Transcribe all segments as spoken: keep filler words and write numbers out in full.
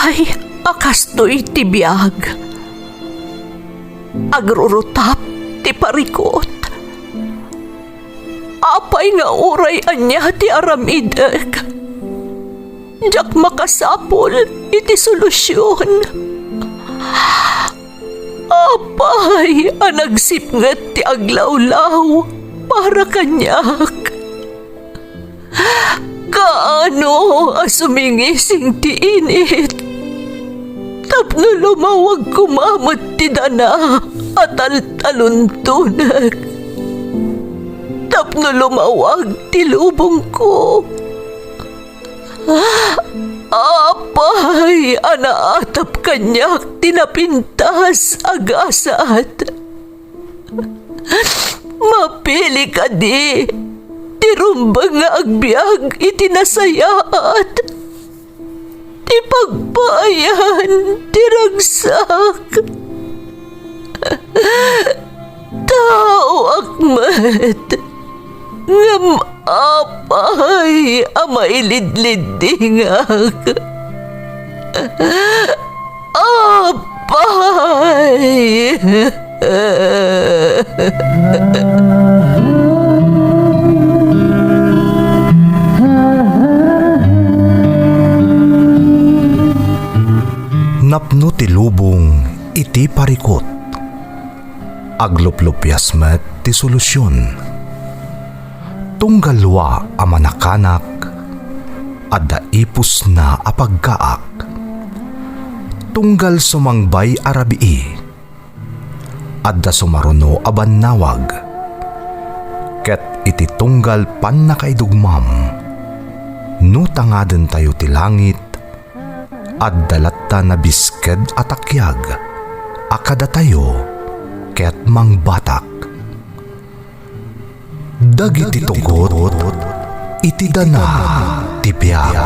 Ay, a kastoy ti biag. Agrurutap ti parikut. Apay nga uray ania ti aramidek, diak makasapul iti solusion. Apay a nagsipnget ti aglawlaw para kaniak? Kaano a sumingising ti init tapno lumawag koma met ti dana a taltaluntonek, tapno lumawag ti lubongko? Apay a naatap kaniak ti napintas a gasat? Mapili kadi ti rumbeng nga agbiag iti nasayaat, ti pagpaayan ti ragsak? Taoak met, ngem apay a mailidliddingak? Apay! Napno ti lubong iti parikut. Agluplupias met ti solusion. Tunggal dua a manakanak, adda ipusna a pagkaak. Tunggal sumangbay a rabii, adda sumaruno a bannawag. Ket iti tunggal pannakaidugmam, no tangadentayo ti langit, adda latta nabisked a takiag a kadatayo ket mangbatak. Dagiti tugot iti dana ti biag.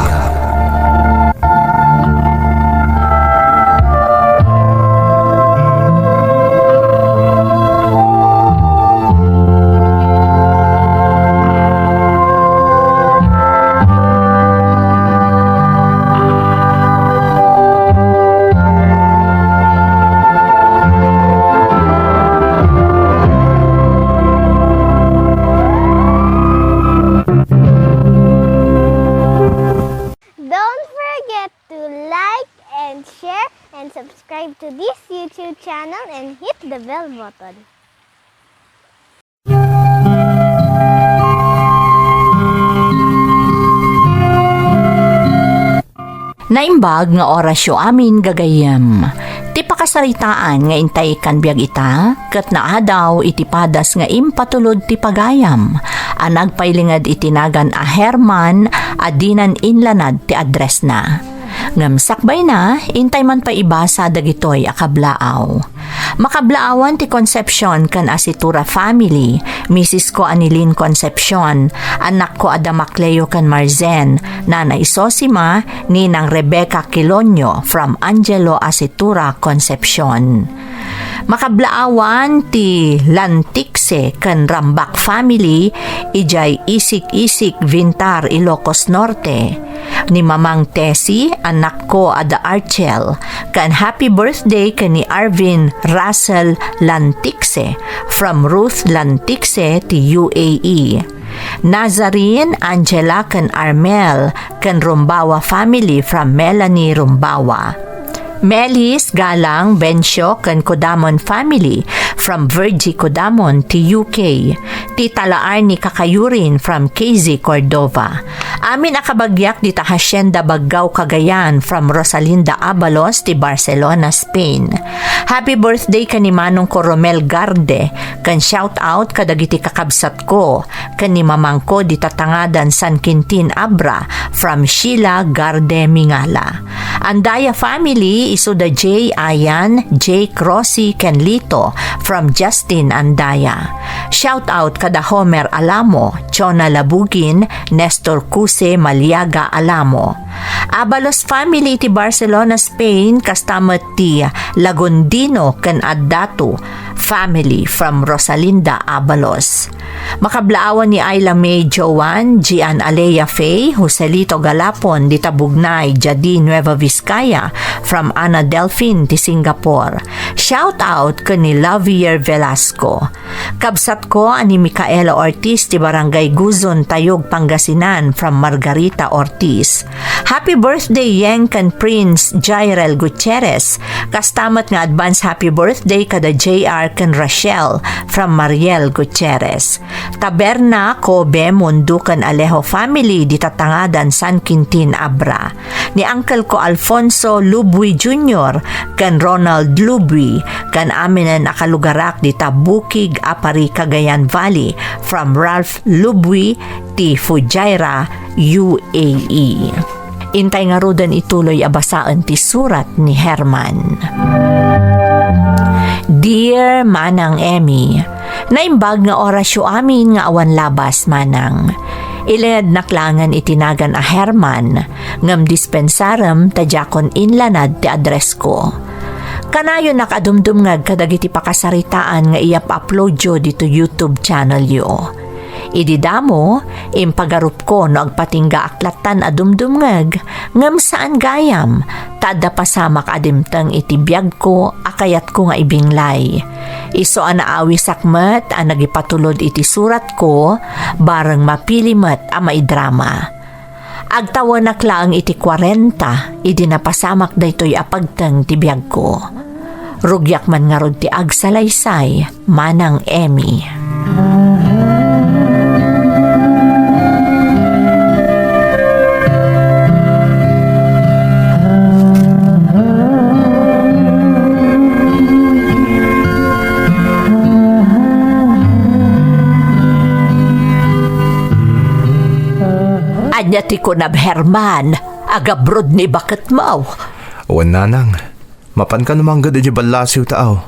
Don't forget to like and share and subscribe to this YouTube channel and hit the bell button. Naimbag nga orasyo amin gagayyem. Ti pakasaritaan nga intay kan biag ita, ket naadaw iti padas nga impatulod ti pagayam a nagpailinged iti nagan a Herman a dinan inlanad ti addressna. Ngem sakbayna, intay man pay ibasa dagitoy a kablaaw. Makablaawan ti Concepcion ken Asitura family, misis ko Anilin Concepcion, anakko a da Macleo ken Marzen, Nanay Sosima, Ninang Rebecca Quilonio from Angelo Asitura Concepcion. Makablaawan ti Lantikse ken Rambak family, idiay Isik-Isik, Vintar, Ilocos Norte. Ni Mamang Tessie, anakko a da Archel, ken happy birthday ken ni Arvin Russell Lantikse from Ruth Lantikse ti U A E. Nazarene, Angela, ken Armel, ken Rumbawa family from Melanie Rumbawa. Melis, Galang, Bencio, ken Codamon family from Virgie Codamon ti U K. Ti talaar ni Kakayurin from K Z Cordova. Amin a kabagiak dita Hacienda Baggao, Cagayan from Rosalinda Abalos ti Barcelona, Spain. Happy birthday ken ni Manong ko Romel Garde, ken shout out kadagiti kakabsatko, ken ni mamangko dita Tangadan, San Quintin, Abra, from Sheila Garde Mingala. Andaya family, isu da Jay, Ayan, Jake, Rosie, ken Lito, from Justin Andaya. Shout out kada Homer Alamo, Chona Labugin, Nestor Cus Jose Maliaga Alamo. Abalos family ti Barcelona, Spain, kasta met ti Lagondino ken Addato family from Rosalinda Abalos. Makablaawan ni Ayla May Joan, Gian Alea Faye, Joselito Galapon, dita Bugnay, Jadi Nueva Vizcaya, from Ana Delfin ti Singapore. Shout out ken ni Javier Velasco. Kabsatko a ni Micaela Ortiz ti Barangay Guzon, Tayug, Pangasinan, from Margarita Ortiz. Happy birthday, Yeng ken Prince Jairel Gutierrez. Kasta met nga advance happy birthday kada J R ken Rachel from Mariel Gutierrez. Taberna, Kobe, Mundo ken Alejo family dita Tangadan, San Quintin, Abra. Ni uncle ko Alfonso Lubwi Junior ken Ronald Lubwi ken aminen a kalugarak dita Bukig, Apari, Cagayan Valley, from Ralph Lubwi ti Fujairah, U A E. Intay ngaruden ituloy a basaen ti surat ni Herman. Dear Manang Emmy, naimbag nga orasyo amin nga awan labas, Manang. Ilengednak laengen iti nagan a Herman, ngem dispensarem ta diakon inlanad ti addressko. Kanayonak a dumdumngeg kadagiti pakasaritaan nga iyap-uploadyo ditoy YouTube channelyo. Idi damo, impagarupko no agpatinggaak lattan a dumdumngeg, ngem saan gayam, ta adda pasamak a dimteng iti biagko a kayatko nga ibinglay. Isu a naawisak met a nagipatulod iti suratko, bareng mapili met a maidrama. Agtawenak laeng iti kuarenta idi napasamak daytoy a pagteng ti biagko. Rugiak man ngarud ti agsalaysay, Manang Emmy. Ania ti kunam, Herman? Agabrod ni baketmo? Wen, nanang. Mapan kano mangged idiay ballasiw ta aw.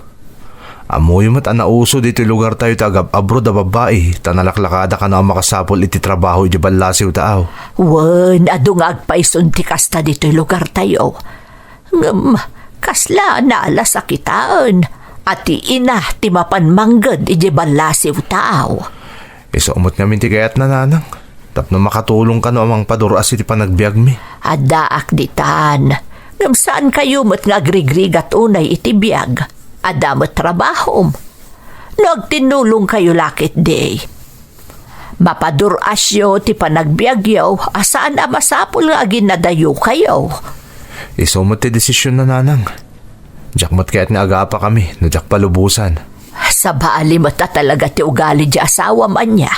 Ammoyo met a nauso ditoy lugartayo ti agab-abrod a babbai, ta nalaklakada kano a makasapul iti trabaho idiay ballasiw ta aw. Wen, adu nga agpayson ti kasta ditoy lugartayo. Ngem, kasla nala sakitaen a ti ina ti mapan mangged idiay ballasiw ta aw. Isu met ngamin ti kayatna, nanang, tapno makatulong kano a mangpadur-as iti panagbiagmi. Addaak ditan. Ngem saan kayo met nga agrigrigat unay iti biag? Adda met trabahom. No agtinnulong kayo la ketdi, mapadur-asyo ti panagbiagyo a saan a masapul nga aginnadayo kayo. Isu met ti desisionna, nanang. Diak met kayat nga agapakami no diak palubosan. Sabali met a talaga ti ugali di asawam ania.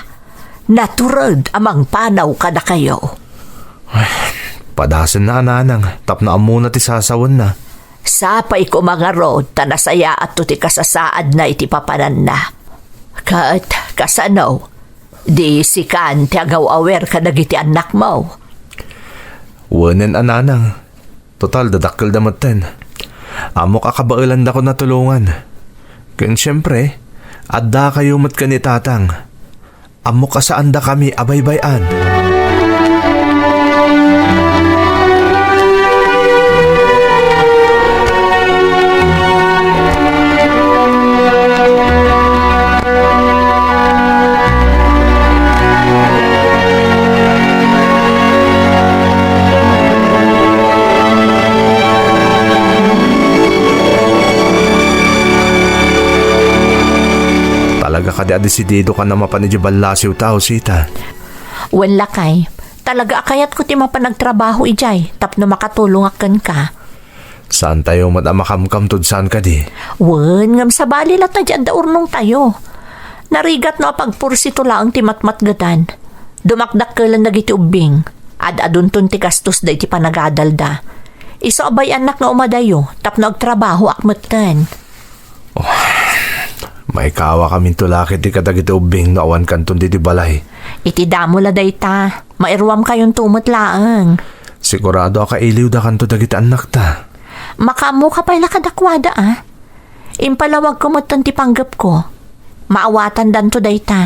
Natured a mangpanaw kadakayo. Padasenna a, nanang, tapno ammona ti sasawenna. Sapay koma ngarud ta nasayaatto ti kasasaadna iti papananna. Ket kasano? Di sikan ti agaw-awer kadagiti annakmo? Wenen a, nanang. Total, dadakkelda metten. Ammok a kabaelandakon a tulongan. Ken siempre, addakayo met ken ni Tatang. Ammok a saandakami a baybay-an. Talaga kadi a desididokan a mapan idiay ballasiw ta, Sita? Wen, lakay. Talaga a kayatko ti mapan agtrabaho idiay tapno makatulongak kenka. Saantayo met a makamkamtod saan kadi? Wen, ngem sabali latta di adda urnongtayo. Narigatno a pagpursito laeng ti matmatgetan. Dumakdakkelen dagiti ubbing. Ad-adunton ti gastos da iti panagadalda. Isu a bay-annak nga umadayo tapno agtrabahoak metten. Oh, maikawakaminto la ketdi kadagiti ubbing no awankanton ditoy balay. Iti damo la dayta, mairuamkayonto met laeng. Sigurado a kailiwdakanto dagiti annakta. Makaammoka pay la kadakuada, a? Impalawagko metten ti panggepko. Maawatandanto dayta.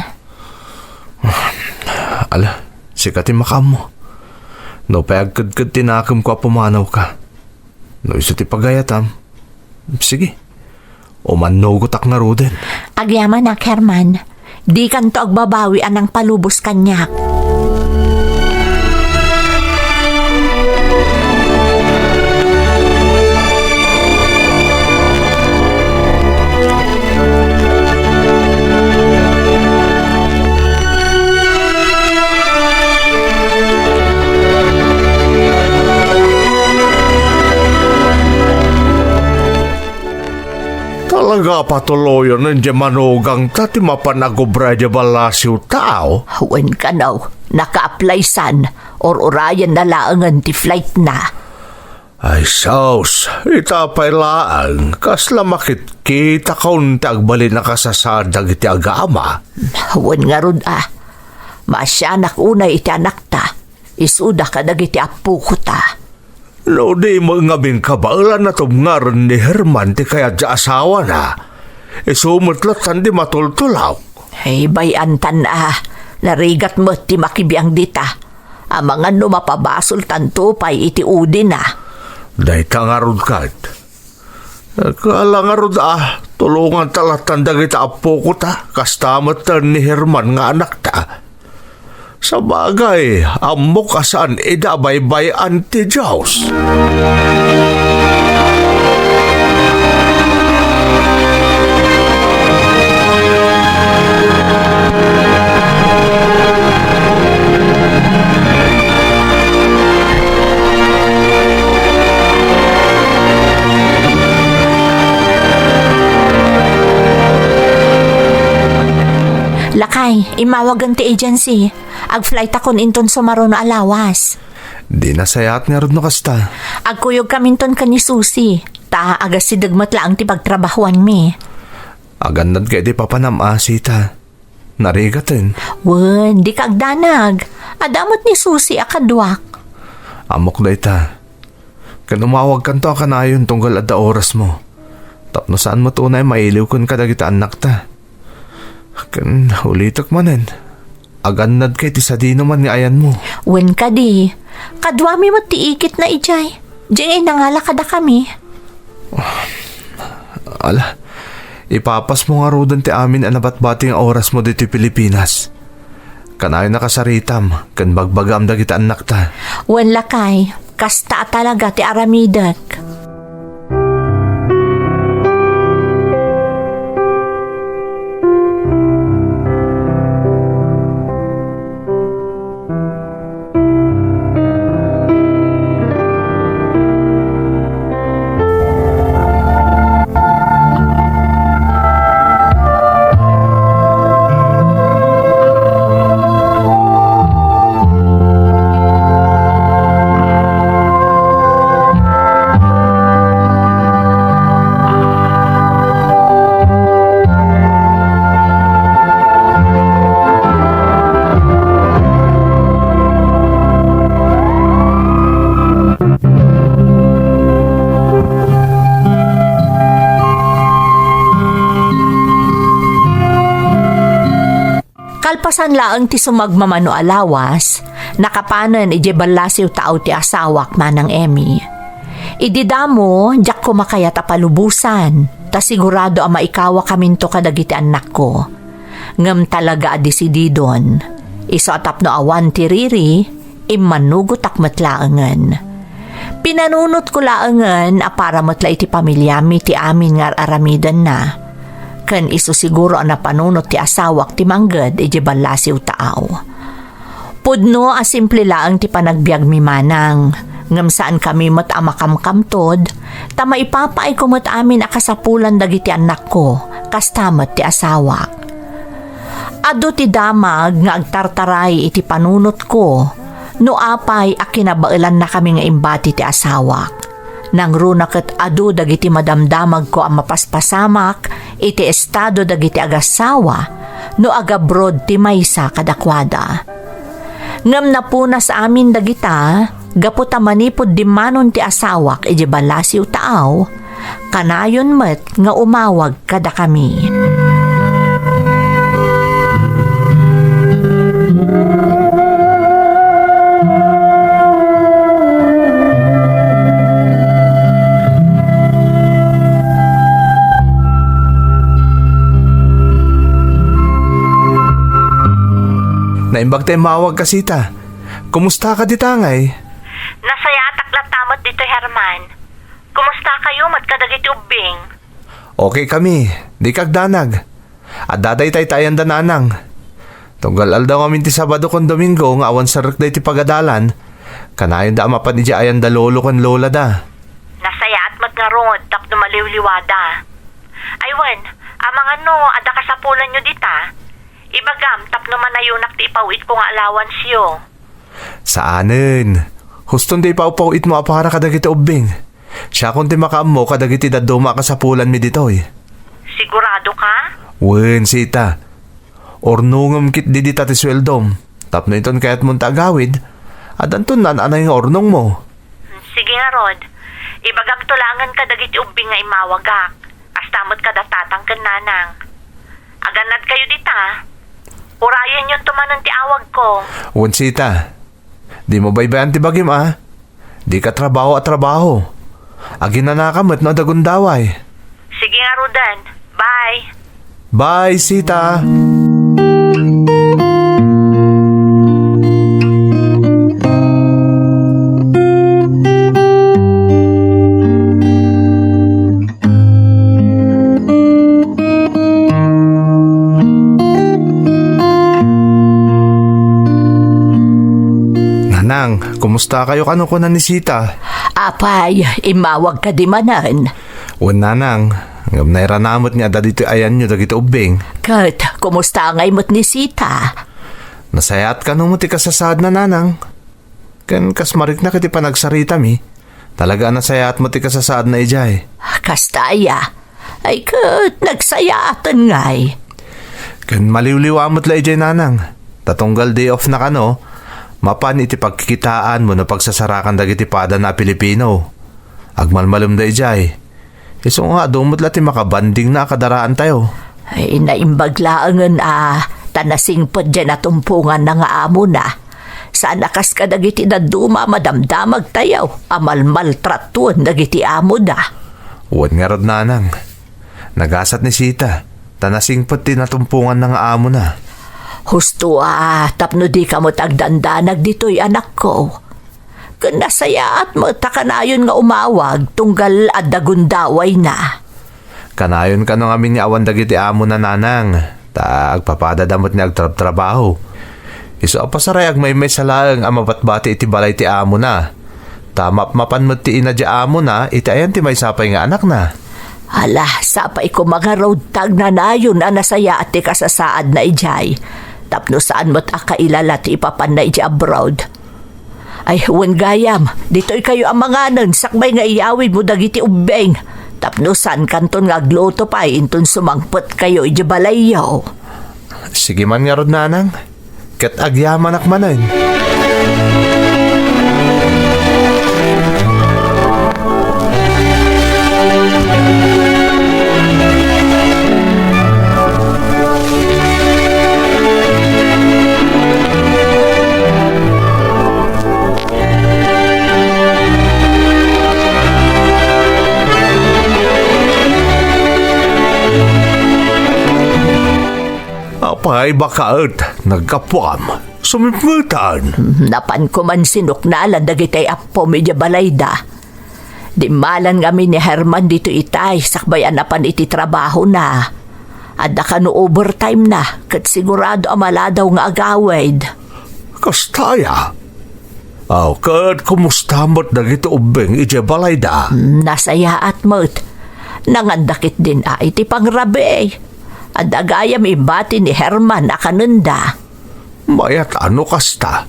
Ala, sika ti makaammo. No pay agkedked ti nakemko a pumanawka. No isu ti pagayatam, sige, umannugotak ngaruden. Agyamanak, Herman. Dikanto agbabawi a nangpalubos kaniak. Talaga a patuloyen diay manugangta ti mapan agubra diay ballasiw taaw? Wen kano, naka-apply san, ur-urayenna laengen ti flightna. Ay, sus, ita pay laeng, kasla makitkitakon ti agbalin a kasasaad dagiti agama. Wen ngarud a, maasianak unay iti anakta, isuda kadagiti appokota. No di met ngamin kabaelan a tubngarna ni Herman ti kayat ti asawana, isu met lattan ti matultulaw. Ay, bay-antan a, narigat met ti makibiang dita. Amangan no mapabasoltanto pay iti udina. Dayta ngarud ket. Kala ngarud a, tulonganta lattan dagiti appokota, kasta met ni Herman nga anakta. Sabagay, ammok a saan ida a baybay-an ti Dios. Lakay, immawagen ti agency. Agflightakon inton sumaruno a lawas. Di nasayaat ngarud no kasta. Agkuyogkaminton ken ni Susi, ta agasideg met laeng ti pagtrabahuanmi. Agannadka iti papanam a, Sita. Narigaten. Wen, dika agdanag. Adda met ni Susi a kaduak. Ammok dayta. Ken umawagkanto a kanayon tunggal adda orasmo. Tapno saan met unay mailiwken kadagiti annakta. Ken ulitek manen, agannadka iti sadinoman nga ayanmo. Wen kadi, kaduami met ti ikitna idiay. Diay nangala kadakami. Ala, ipapasmo ngaruden ti amin a nabatbati nga orasmo ditoy Pilipinas. Kanayon a kasaritam ken bagbagaam dagiti annakta. Wen lakay, kasta a talaga ti aramidek. Kalpasan laeng ti sumagmamano a lawas, nakapanen idiay ballasiw taaw ti asawak, Manang Emmy. Idi damo, diak koma kayat a palubosan, ta sigurado a maikawakaminto kadagiti annakko. Ngem talaga a desididon. Isu a tapno awan ti riri, immannugotak met laengen. Pinanunotko laengen a para met la iti pamiliami ti amin nga ar-aramidenna. Ken isu siguro a napanunot ti asawak ti mangged idiay ballasiw taaw. Pudno a simple laeng ti panagbiagmi manang, ngem saankami met a makamkamtod, ta maipapaayko met amin a kasapulan dagiti annakko, kasta met ti asawak. Adu ti damag nga agtartaray iti panunotko, no apay a kinabaelannakami nga imbati ti asawak. Nangruna ket adu dagiti madamdamagko a mapaspasamak iti estado dagiti agassawa no agabroad ti maysa kadakuada. Ngem napunas amin dagita gapu ta manipud dimmanon ti asawak idiay ballasiw taaw, kanayon met nga umawag kadakami. Naimbag ta immawagka, Sita. Kumusta ka dita ngay? Nasayaatak latta met ditoy, Herman. Kumusta kayo met kadagiti ubbing? Okay kami. Di kagdanag. Adda dayta iti ayanda nanang. Tunggal aldaw ngamin ti Sabado ken Domingo nga awan serrek daytoy pagadalan, kanayonda a mapan idiay ayanda lolo ken lolada. Nasayaat met ngarud tapno maliwliwada. Ay wen, amangan no adda kasapulanyo dita. Ibagam tapno manayonak ti ipaw-itko nga allowanceyo. Saanen. Huston ti ipawpaw-itmo a para kadagiti ubbing. Siakon ti makaammo kadagiti dadduma a kasapulanmi ditoy. Sigurado ka? Wen, Sita. Urnongem ketdi dita ti sueldom. Tapno inton kayatmon ta agawid, addanton naan-anay nga urnongmo. Sige ngarud. Ibagakto laengen kadagiti ubbing nga immawagak. Kasta met kada tatang ken nanang. Agannadkayo dita. Urayenyonto manen ti awagko. Wen, Sita. Dimo baybay-an ti bagim a. Dika trabaho a trabaho. Aginanaka met no adda gundaway. Sige ngaruden. Bye. Bye, Sita. Nanang, kumusta kayo kano kuna ni Sita? Apay, immawag ka di manen? Wen, Nanang, ngem nairana met nga adda ditoy ayanyo dagiti ubbing. Ket, kumusta ngay met ni Sita? Nasayaat kano met ti kasasaadna, Nanang? Ken kas mariknak iti panagsaritami, talaga a nasayaat met ti kasasaadna idiay. Kasta aya? Ay ket, nagsayaaten ngay. Ken maliwliwa met la idiay, Nanang. Ta tunggal day off na kano, mapan iti pagkikitaan wenno pagsasarakan dagiti padana a Pilipino. Agmalmalemda idiay. Isu nga adu met la ti makabandingna a kadaraantayo. Ay, naimbag laengen a, ta nasingpet diay natumponganna nga amona. Saan a kas kadagiti dadduma a madamdamagtayo a malmaltratuan dagiti amoda. Wen ngarud, Nanang. Nagasat ni Sita, ta nasingpet ti natumponganna nga amona. Husto a, tapno dika met agdandanag ditoy, anakko. Ken nasayaat met ta kanayon nga umawag tunggal adda gundawayna. Kanayon kano ngamin nga awan dagiti amona, Nanang, ta agpapadada met ni agtrabtrabaho. Isu a pasaray agmaymaysa laeng a mabatbati iti balay ti amona. Ta mapmapan met ti ina ti amona iti ayan ti maysa pay nga anakna. Ala, sapay koma ngarud ta agnanayon a nasayaat ti kasasaadna idiay. Tapno saan met a kailala ti ipapanna iti abroad. Ay, wen gayam, ditoy kayo amanganen sakbay nga iyawidmo dagiti ubbing. Tapno saan kanton nga agluto pay inton sumangpet kayo iti balayyo. Sige man ngarud, Nanang. Ket agyamanak manen. Apay, bakaet, naggapuam. Sumipngetan. Hmm, napanko man sinuknalan dagiti appom idiay balayda. Dimmalan ngamin ni Herman ditoy itay, sakbay a napan iti trabahona. Adda kano overtime na, ket sigurado a maladaw nga agawid. Kasta aya? Aw, ket kumusta met dagiti ubbing idiay balayda? Hmm, nasayaat met. Nanganda ketdin a iti pangrabii. Adda gayam imbati ni Herman a kanenda. Mayat a no kasta.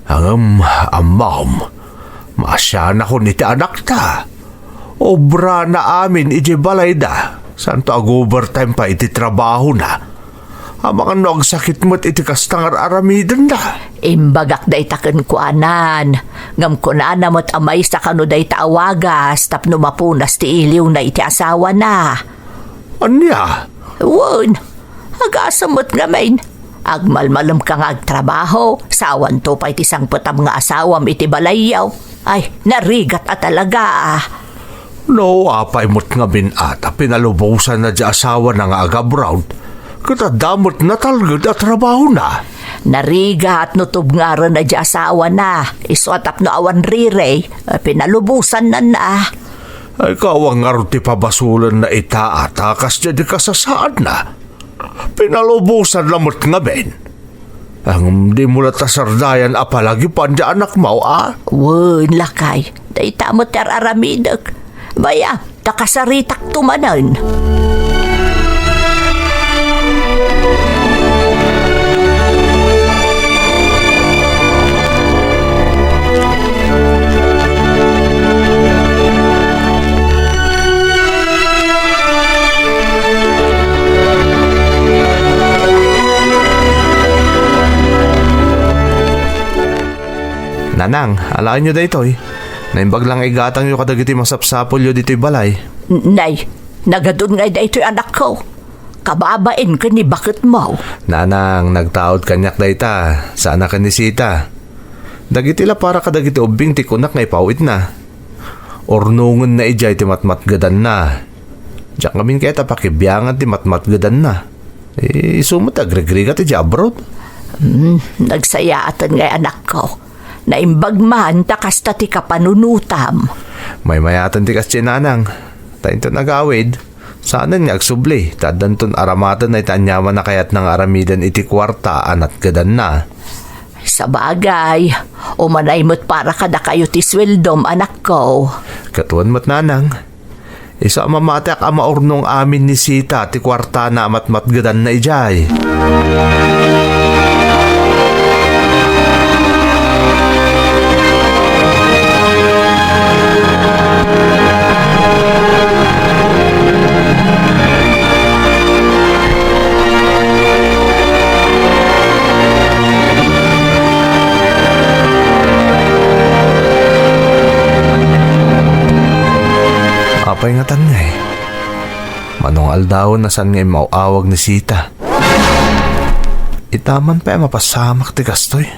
Ngem, ammom, maasianakon iti anakta. Obrana amin iti balayda, santo ag-overtime pay iti trabahona. Amangan no agsakit met iti kasta nga ar-aramidenda. Imbagak dayta kenkuanan, ngem kunana met a maysa kano dayta a wagas tapno mapunas ti iliwna iti asawana. Ania? Wen, agasem met ngamin. Agmalmalemka nga agtrabaho, sa awanto pay ti sangpetam nga asawam iti balayyo. Ay, narigat a talaga, ah. No, apay met ngamin a ta pinalubosanna ti asawana nga agabroad, ket adda met natalged a trabahona. Narigat no tubngarna diay asawana, isu a tapno awan riri, pinalubosannana. Ay, kawang ngarud ti pabasolenna ita a ta kasdiay di kasasaadna. Pinalubosanna met ngamin. Ngem dimo la ta sardayan a palagipan diay anakmo, a? Wen, lakay, dayta met ti ar-aramidek. Bay-am, ta kasaritakto manen. Nanang, alaenyo daytoy. Naimbag la nga igatangyo kadagiti masapsapulyo ditoy balay. Nay, nagadun ngay daytoy, anakko. Kababain ken ni baketmo. Nanang, nagtaud kaniak dayta, saan a ken ni Sita. Dagiti la para kadagiti ubbing ti kunak nga ipaw-itna. Urnongenna idiay ti matmatgedanna. Diak ngamin kayat a pakibiangan ti matmatgedanna. Eh, isu met ti agrigrigat idiay abroad. Hmm, nagsayaaten ngay, anakko. Naimbag man ta kasta ti kapanunotam. Maymayaten ti kasdiay, nanang. Ta inton agawid, saanen nga agsubli, ta addanton aramaten dayta aniaman a kayatna nga aramiden iti kuarta a natgedanna. Sabagay, umanay met para kadakayo ti sueldom, anakko. Ket wen met, nanang. Isu a mamatiak a maurnong amin ni Sita ti kuartana a matmatgedanna idiay. Apay ngatan ngay? Mano nga aldawen a saan nga immaw-awag ni Sita? Ita man pay a mapasamak ti kastoy.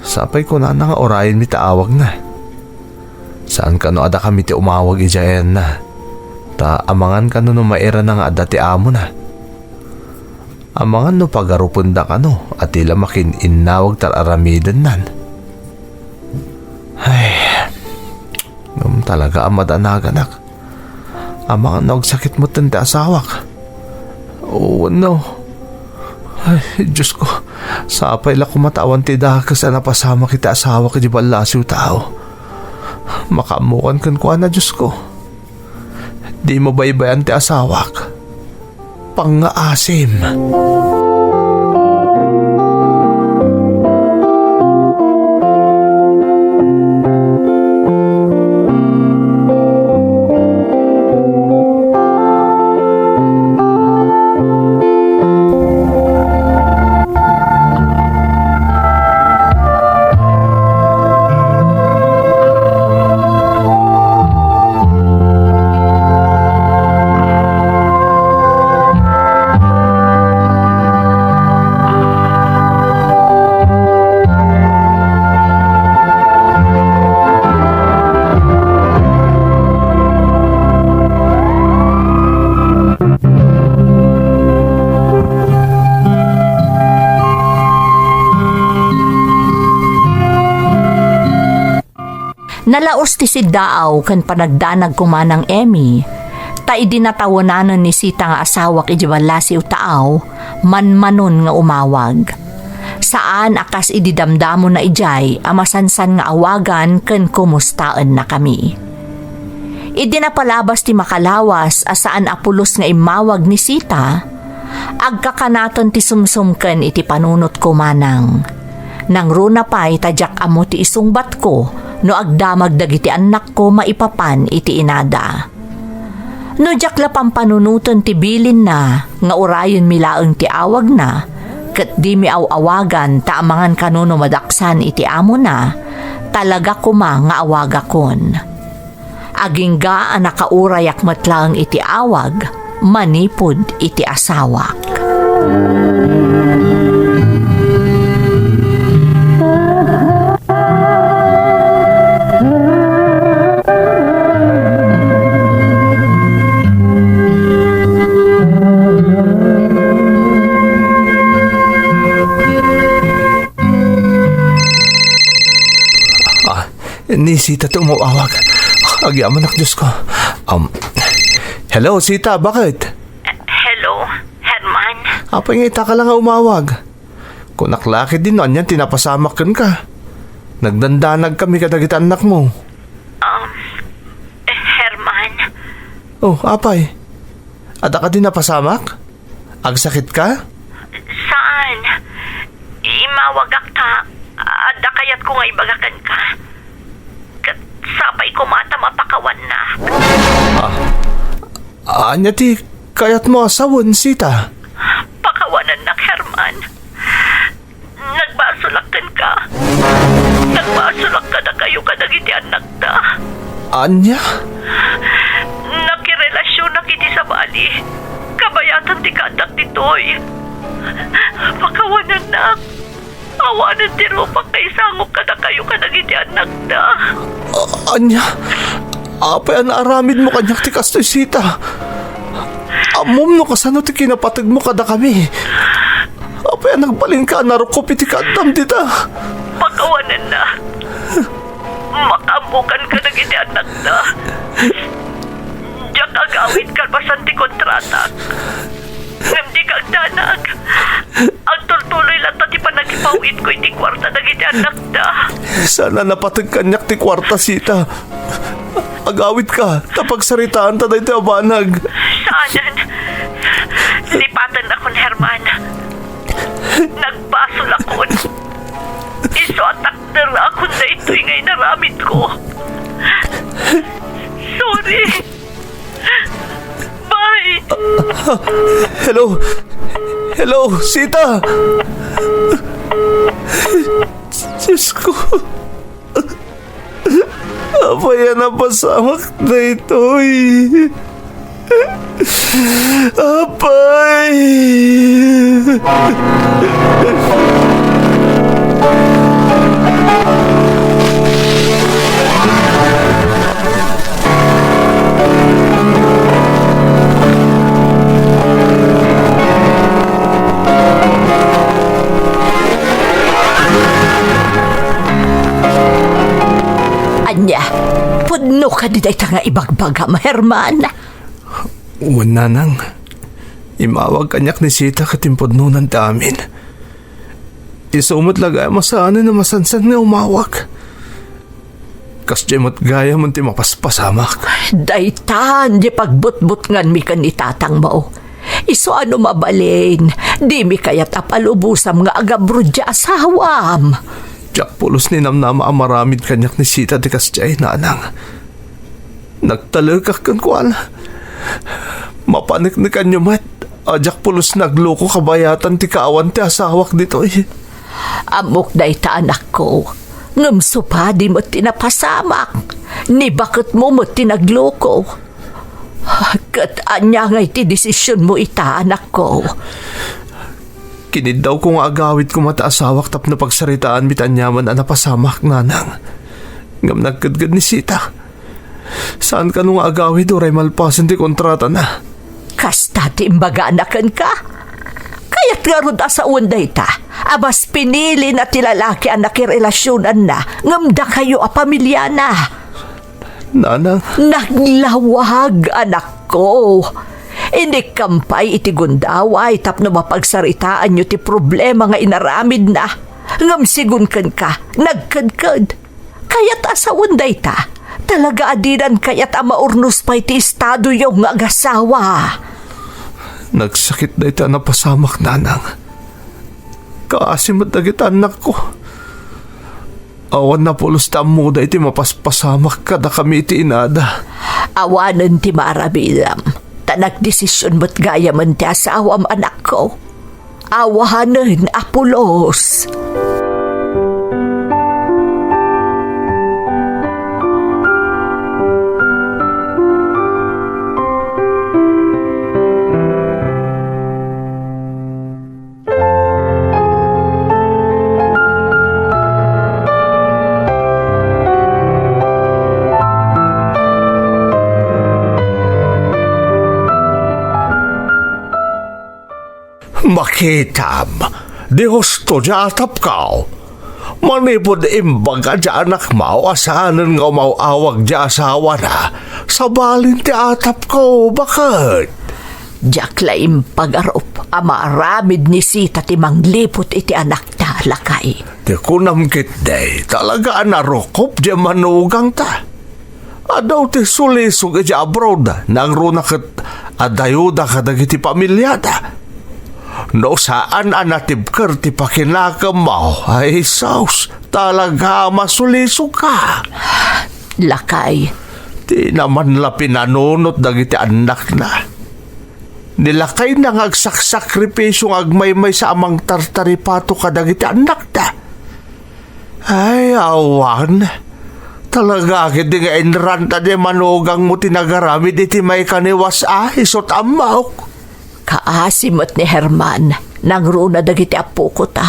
Sapay kunana nga urayenmi ti awagna. Saan kano a dakami ti umawag idiay ayanna. Ta amangan kano no mairana nga adda ti amona. Amangan no pagarupenda kano a ti la makin-innawag ti ar-aramidennan. Ay, ngem talaga a madanaganak. Amangan no agsakit metten ti asawak. Wenno, ay, Diosko, sapay la koma ta awan ti dakes a napasamak iti asawak idiay ballasiw tao. Makaammokan kenkuana, Diosko. Dimo baybay-an ti asawak. Pangngaasim. Nalaus ti siddaaw ken panagdanag koma, Nang Emmy, ta idi natawenanen ni Sita nga asawak idiay ballasiw taaw, manmanon nga umawag. Saan a kas idi damdamona idiay a masansan nga awagan ken kumustaennakami. Idi napalabas ti makalawas a saan a pulos nga immawag ni Sita, agkakanaten ti sumsumken iti panunotko, Manang. Nangruna pay ta diak ammo ti isungbatko no agdamag dagiti annakko maipapan iti inada. No diak la pampanunoten ti bilinna nga urayenmi laeng ti awagna, ket dimi aw-awagan ta amangan kano no madaksan iti amona, talaga koma nga awagakon. Agingga a nakaurayak met laeng iti awag manipud iti asawak. Ni Sita ti umawawag. Agyamanak, Diyos ko. Um, hello, Sita, bakit? Hello, Herman. Apay nga ita ka lang nga umawag? Kunak la ketdin no anian ti napasamak kenka. Nagdandanag kami kadagiti annakmo. Um, Herman. Oh, apay? Adda kadi napasamak? Agsakit ka? Saan? Imawagak ta, adda kayatko nga ibaga kenka. Ket sapay koma ta mapakawannak. Ah, ania ti kayatmo a sawen, Sita? Pakawanennak, Herman. Nagbasolak kenka. Nagbasolak kadakayo kadagiti annakta. Ania? Nakirelasionak iti sabali. Kabayatan ti kaaddak ditoy. Pakawanennak. Awanen ti rupak nga isangok kadakayo kadagiti annakta. A-, ania? Apay a naaramidmo kaniak ti kastoy, Sita? Ammom no kasano ti kinapategmo kadakami. Apay a nagbalinka a narukop iti kaaddam dita? Pakawanennak. Makaammokan kadagiti annakta. Diak agawid kalpasan ti kontratak. Ngem dika agdanag. Agtultuloy latta ti panagipawitko iti kuarta dagiti annakta. Saan a napateg kaniak ti kuarta, Sita. Agawidka, ta pagsaritaanta daytoy a banag. Saanen. Lipatennakon, Herman. Nagbasolakon. Isu a takderakon daytoy nga inaramidko. Sorry. Bye. Hello? Hello, Sita? Diyos ko. Apay a napasamak daytoy? Apay! Ania, pudno kadi dayta nga ibagbagam, Herman? Wen, nanang. Imawag kaniak ni Sita ket impudnonan ti amin. Isu met la gayam a saanen a masansan nga umawag. Kasdiay met gayam ti mapaspasamak. Daytan ti pagbutbutnganmi ken ni tatangmo. Isu a no mabalin, dimi kayat a palubosam nga agabrud ti asawam. Diak pulos ninamnama a maramid kaniak ni Sita ti kasdiay, nanang. Nagtalekak kenkuana. Mapaneknekanyo met a diak pulos nagloko kabayatan ti kaawan ti asawak ditoy. Ammok dayta, anakko. Ngem supadi met ti napasamak. Ni baketmo met ti nagloko. Ket ania ngay ti desisionmo ita, anakko? Kiniddawko nga agawid koma ti asawak tapno pagsaritaanmi ti aniaman a napasamak, nanang. Ngem nagkedked ni Sita. Saan kano nga agawid uray malpasen ti kontratana. Kasta ti imbagana kenka? Kayat ngarud a sawen dayta a mas pinilina ti lalaki a nakirelasionanna ngem dakayo a pamiliana. Nanang. Naglawag, anakko. Inikkam pay iti gundaway tapno mapagsaritaanyo ti problema nga inaramidna. Ngem sigun kenka, nagkedked. Kayat a sawen dayta. Talaga a dinan kayat a maurnos pay ti estadoyo nga agasawa. Nagsakit dayta a napasamak, nanang. Kaasi met dagiti annakko. Awan napulos ti ammoda iti mapaspasamak kadakami iti inada. Awanen ti maaramidam, ta nagdesision met gayamen ti asawam, anakko. Awanen a pulos. Makitam, di husto ti atapko. Manipud imbaga ti anakmo a saanen nga umaw-awag ti asawana, sabalin ti atapko, baket. Diak la impagarup a maaramid ni Sita ti mangliput iti anakta, lakay. Ti kunam ketdi, talaga a narukop ti manugangta. Adu ti sulisog iti abroad, nangruna ket adayuda kadagiti pamiliada. No saan a natibker ti pakinakemmo, ay sus, talaga a masulisogka. Lakay. Dina man la pinanunot dagiti annakna. Ni lakayna nga agsaksakripisio nga agmaymaysa a mangtartaripato kadagiti annakda. Ay, awan. Talaga ketdi nga inranta ti manugangmo ti nagaramid iti maikaniwas a isut' ammok. Kaasi met ni Herman, nangruna dagiti appoko ta.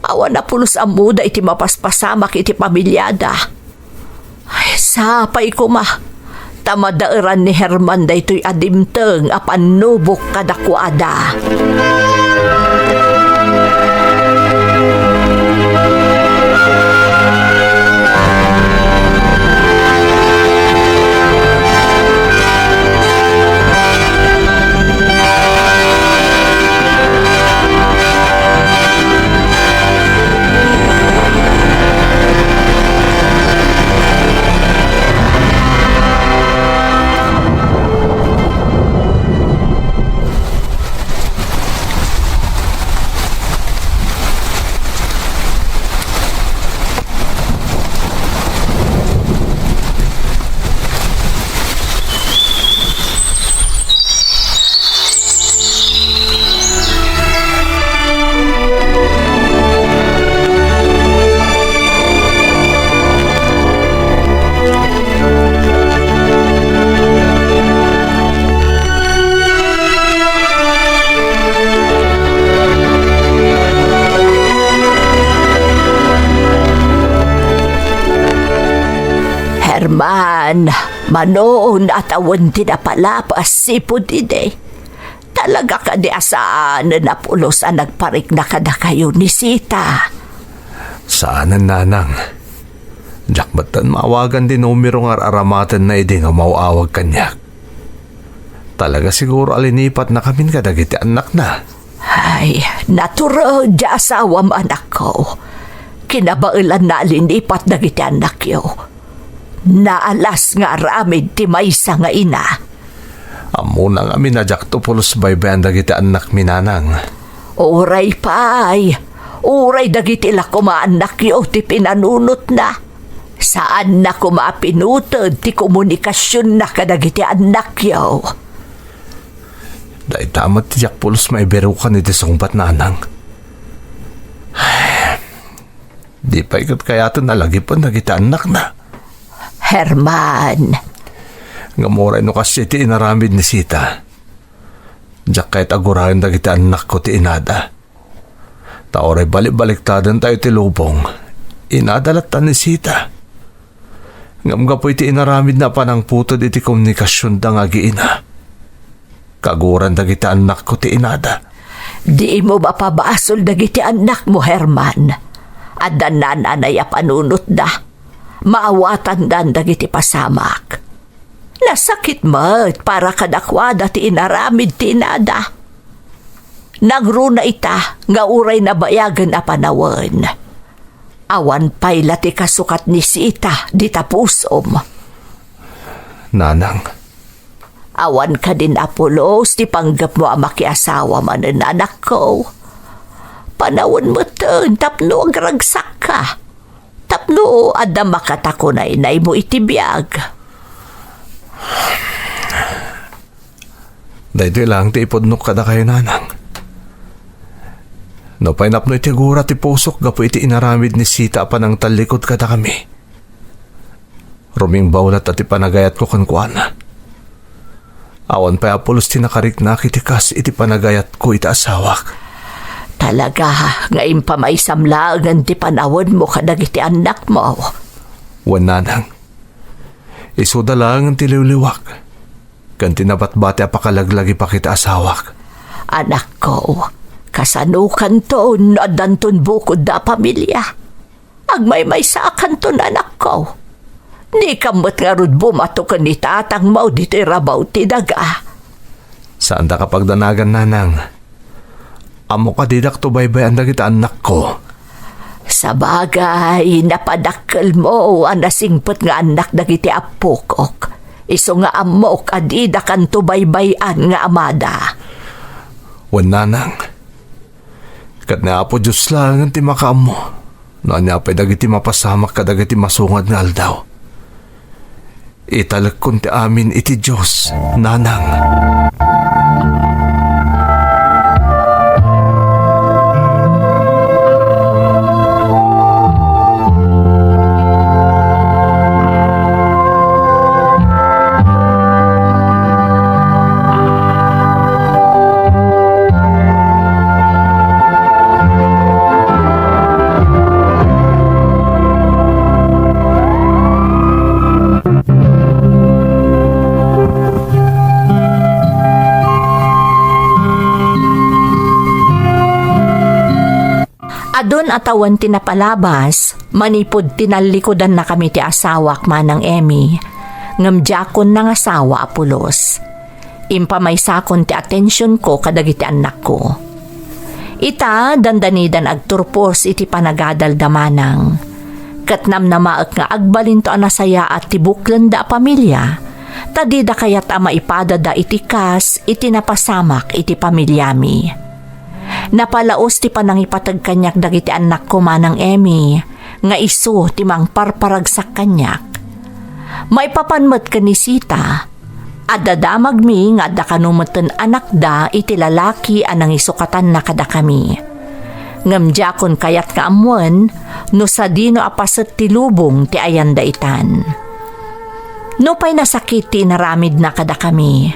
Awan a pulos ammoda iti mapaspasamak iti pamiliada. Ay, sapay koma, ta madaeran ni Herman daytoy a dimteng a pannubok kadakuada. Herman, Manon a tawen ti napalabas sipud idi. Talaga kadi a saanen a pulos a nagparikna kadakayo ni Sita? Saanen, nanang. Diak metten maawagan ti numero nga ar-aramatenna idi nga umaw-awag kaniak. Talaga siguro a linipatnakamin kadagiti annakna. Ay, natured ti asawam, anakko. Kinabaelanna a linipat dagiti annakyo. Naalas nga aramid ti maysa nga ina. Ammona ngamin a diakto pulos baybay-an dagiti annakmi, nanang. Uray pay, uray dagiti la koma annakyo ti pinanunotna. Saanna koma a pinuted ti komunikasionna kadagiti annakyo. Dayta met ti diak pulos maibirukan iti sungbat, nanang. Di pay ket kayaten a lagipen dagiti annakna. Herman. Ngem uray no kasdiay ti inaramid ni Sita, diak kayat a guraen dagiti annakko ti inada. Ta uray balibaliktadentayo ti lubong, inada latta ni Sita. Ngem gapu iti inaramidna a panangputed iti komunikasionda nga agiina, kaguran dagiti annakko ti inada. Dimo mapabasol dagiti annakmo, Herman. Adda nananay a panunotda. Maawatandan dagiti pasamak. Nasakit met para kadakuada ti inaramid ti inada. Nangruna ita nga uray nabayagen a panawen, awan pay la ti kasukat ni Sita dita pusom. Nanang. Awan kadin a pulos ti panggepmo a makiasawa manen, anakko. Panawen metten tapno agragsakka. Tapno adda makatakunaynaymo iti biag. Daytoy laeng ti ipudnok kadakayo, nanang. Nupay napno iti gura ti pusok gapu iti inaramid ni Sita a panangtallikud kadakami, rumingbaw latta ti panagayatko kenkuana. Awan pay a pulos ti nakariknak iti kas iti panagayatko iti asawak. Talaga nga impamaysam laengen ti panawenmo kadagiti annakmo. Wen, nanang. Isuda laengen ti liwliwak ken ti nabatbati a pakalaglagipak iti asawak. Anakko, kasanokanton no addanton bukodda a pamilia? Agmaymaysakanton, anakko. Dikam met ngarud bumato ken ni tatangmo ditoy rabaw ti daga. Saandaka pagdanagan, nanang. Ammok a didakto baybay-an dagiti annakko. Sabagay, napadakkelmo a nasingpet nga annak dagiti appokok. Isu nga ammok a didakanto baybay-an nga amada. Wen, nanang. Ket ni Apo Dios laengen ti makaammo no ania pay dagiti mapasamak kadagiti masungad nga aldaw. Italekkon ti amin iti Dios, nanang. Adun a tawen ti napalabas, manipud tinallikudannakami ti asawak, Manang Emmy, ngem diakon nangasawa a pulos. Impamaysakon ti atensionko kadagiti annakko. Ita, dandanidan agturpos iti panagadalda, Manang. Ket namnamaek nga agbalinto a nasayaat ti buklenda a pamilia, ta dida kayat a maipadada iti kas iti napasamak iti pamiliami. Napalaos ti panangipateg kaniak dagiti annakko, Manang Emmy, nga isu ti mangparparagsak kaniak. Maipapan met ken ni Sita, adda damagmi nga adda kano metten anakda iti lalaki a nangisukatanna kadakami. Ngem diakon kayat nga ammoen no sadino a paset ti lubong ti ayanda itan. Nupay nasakit ti inaramidna kadakami,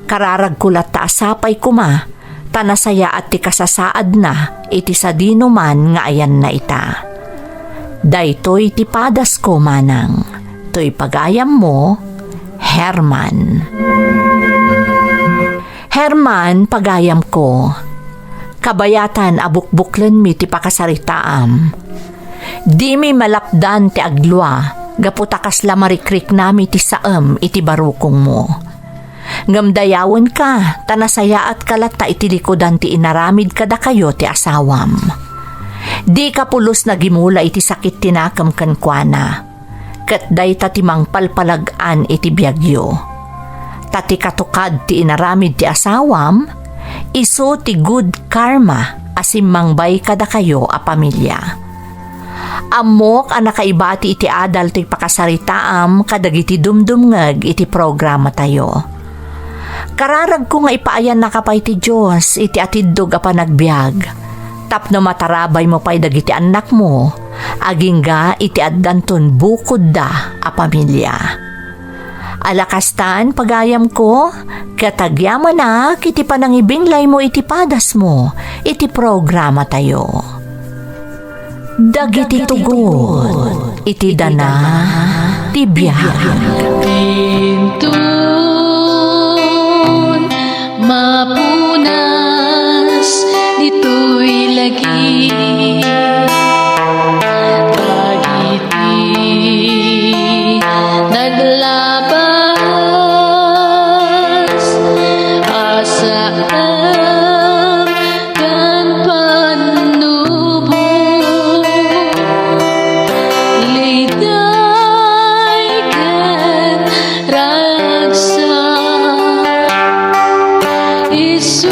kararagko latta a sapay koma ta nasayaat ti kasasaadna iti sadinoman nga ayanna ita. Daytoy ti padasko, Manang. Toy pagayammo, Herman. Herman, pagayamko. Kabayatan a bukbuklenmi ti pakasaritaam. Dimi malapdan ti aglua, gapu ta kasla marikriknami ti saem iti barukongmo. Ngem dayawenka, ta nasayaatka latta iti likudan ti inaramid kadakayo ti asawam. Dika pulos nagimula iti sakit ti nakem kenkuana, ket dayta ti mangpalpalag-an iti biagyo. Ta ti katukad ti inaramid ti asawam, isu ti good karma a simmangbay kadakayo a pamilia. Ammok a nakaibati iti adal toy pakasaritaam kadagiti dumdumngeg iti programatayo. Kararagko nga ipaayannaka pay ti Dios iti atiddog a panagbiag, tapno matarabaymo pay dagiti annakmo, agingga iti addanton bukodda a pamilia. Ala kastan, pagayamko, ket agyamanak iti panangibinglaymo iti padasmo iti programatayo. Dagiti tugot iti dana ti biag. Inton mapunas ditoy lagi, dagiti naglabas a saem ken pannubo, liday ken ragsak, isu